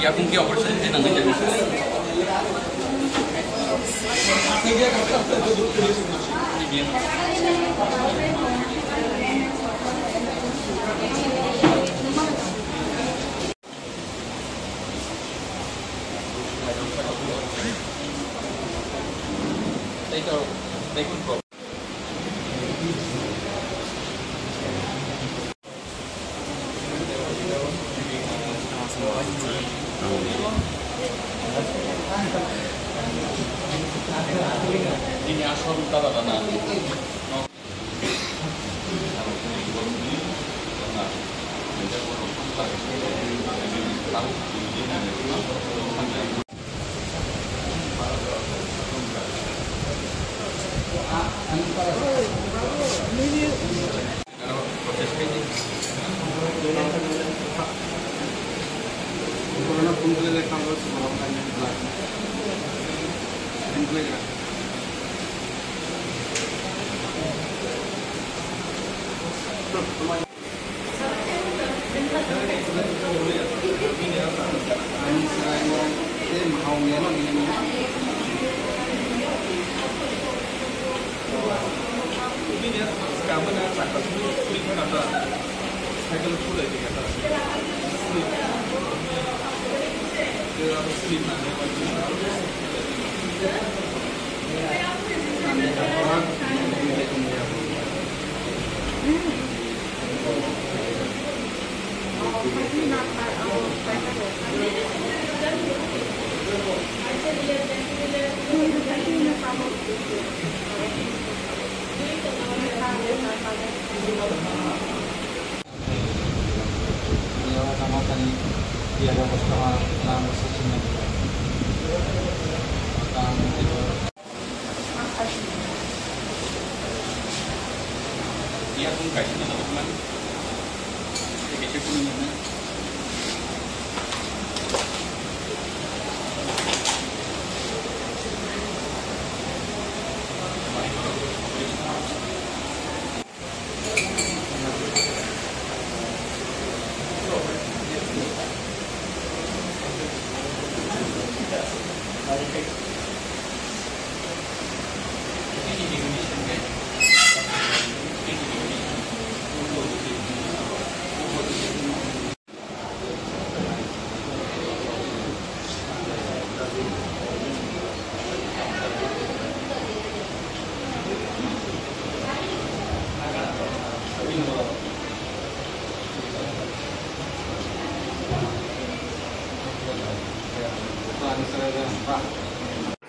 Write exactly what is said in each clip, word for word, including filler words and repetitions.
Yakung ki operation khe nangwi jani.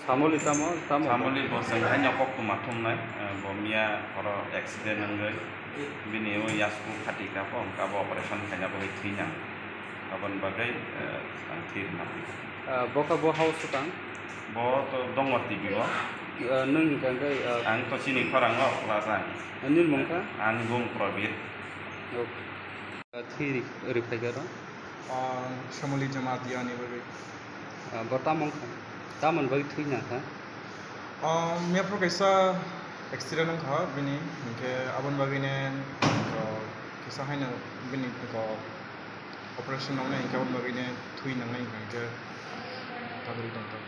Samoli tamo, tamo. Samoli bo chwng haino koktwma thumnai, eh, bo miya horo accident wngwi bini o yasku khati kha, bo hwnka bo operation khaina bagwi thwina. Aboni bagwi, eh, ang thwi rwna phaikha. Ah, bo kha bo house swkang? Bo to Dongor T V o. Ah, nwng hwnka hwnkhe, ah, ang to chini khorang o class ang. Nini mung kha? Ani mung Probir. Okay. Ah, thwi ri-, rwphai kha ro? Ah, Shamoli Jamatia ni bagwi. Ah, bo tamo wngkha? Tamoni bagwi thwi nangkha? Ah, miyapro kaisa accident wngkha bini, hinkhe aboni bagwino, ah, kisa haino bini, ah, operation nangnai, hinkhe aboni bagwino thwi nangnai hinkhe tabuk tongkha.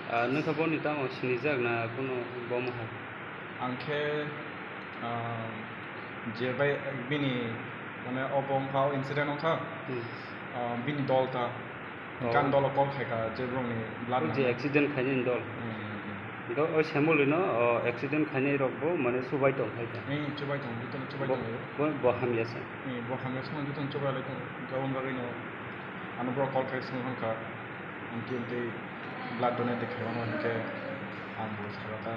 Ah, nwkha boni tamo sinijak na kunu bomo hai? Ang khe, ah, je bai bini, mane, obo wngkha, o incident wngkha, hmm, ah, bini dol ta. Oh. Gan dolo call khaikha, je borokni blood o je nangnai. Accident khainani dol. Hmm, hmm, hmm. Hwnkhe o Shamoli no, o, accident khainai rok bo, mane, chubai tong khaikha. Hmm, chubai tong, jotono chubai tong. Bo, bo hamya se. Hmm, bo hamya se, jotono chubai lai tong. Hwnkhe aboni bagwino ano borok call khai swng kha. Amtwi amtwi blood donate khaimano hinkhe ang bo sakha,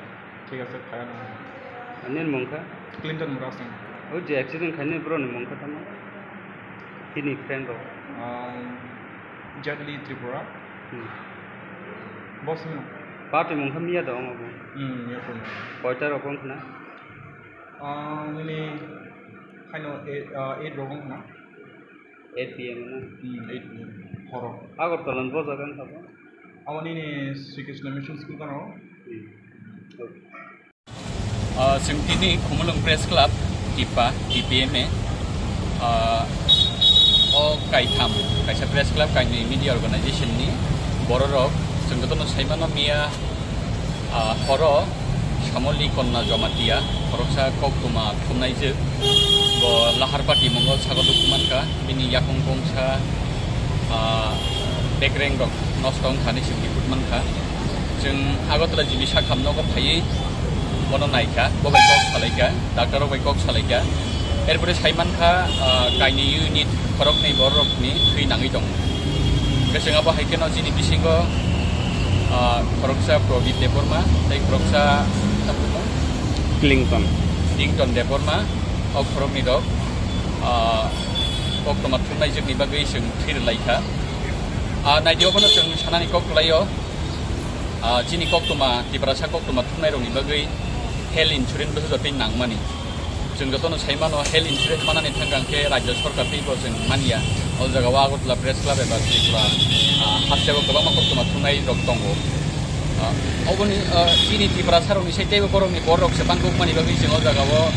thik ache, phaiano. Nini mung kha? Clinton Murasing. O je accident khainai borokni mung kha tamo? Bini friend rok? Um, Jadli Tripura. Hmm. Bo sino. Party mung kha miya da omo bo? Hmm, miya phone. Koita rok wng khna? Ah, nini haino eight, ah, eight rok wng khna? Eight P M na? Hmm, eight P M. Horo. Agartala ni bo jaga wngkha bo? Abo nini Sri Krishna Mission School kano. Hmm. Okay. Ah, chwng tini Khumulwng Press Club, Tipa, T P M A, ah, Kaitham, kaisa press club, kainwi media organization ni bororok, chwng jotono saimano miya, ah, horo Shamoli Konna Jamatia, khoroksa koktwma thumnaijwk, bo Laharpati mungo sago duk mankha, bini yakung kongsa, ah, bekreng rok nosto wngkha hinwi chwng riport mankha. Chwng Agartala G B sakham nogo phaiwi bono naikha, bo bai kok salaikha, doctor rok bai kok salaikha. Erpore saimankha, ah, kainwi unit khoroknwi bororokni thwi nangwi tongo. Hwnkhe chwng abo hai kheno chini bisingo, ah, khoroksa Probit Debbarma tei khoroksa Clinton. Clinton Debbarma, o khoroknwi rok, ah, koktwma thumnaijwkni bagwi chwng thwi rwlaikha. Ah, naidi obono chwng sanani kok kwlaio. Ah, chini koktwma, Tiprasa koktwma thumnairokni bagwi health insurance bwsajotwi nangmani. Chwng jotono saimano health insurance manani thangkang khe rajya sorkar teibo chwng manya. O jagao Agartala Press Club eba Tripura, ah, hasteo kwbangma koktwma thumnairok tongo. Ah, oboni, ah, chini Tiprasarokni sai teibo borokni bororok se bangkukmani bagwi chwng o jagao,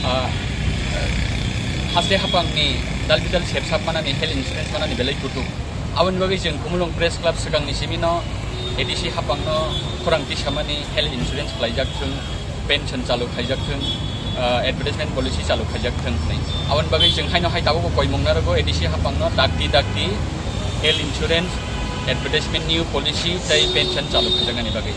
ah, haste haphangni dal bidal sepsap manani health insurance manani belai kutuk. Aboni bagwi chwng Khumulwng Press Club swkangni simino A D C haphangno khorang tisamani health insurance khlaijak thwng, pension chalu khaijak thwng, ah, advertisement policy chalu khaijak thwng hwnwi. Aboni bagwi chwng haino hai tabukbo koimung narwgo A D C haphangno dakti dakti health insurance, advertisement new policy tei pension chalu khaijaknani bagwi.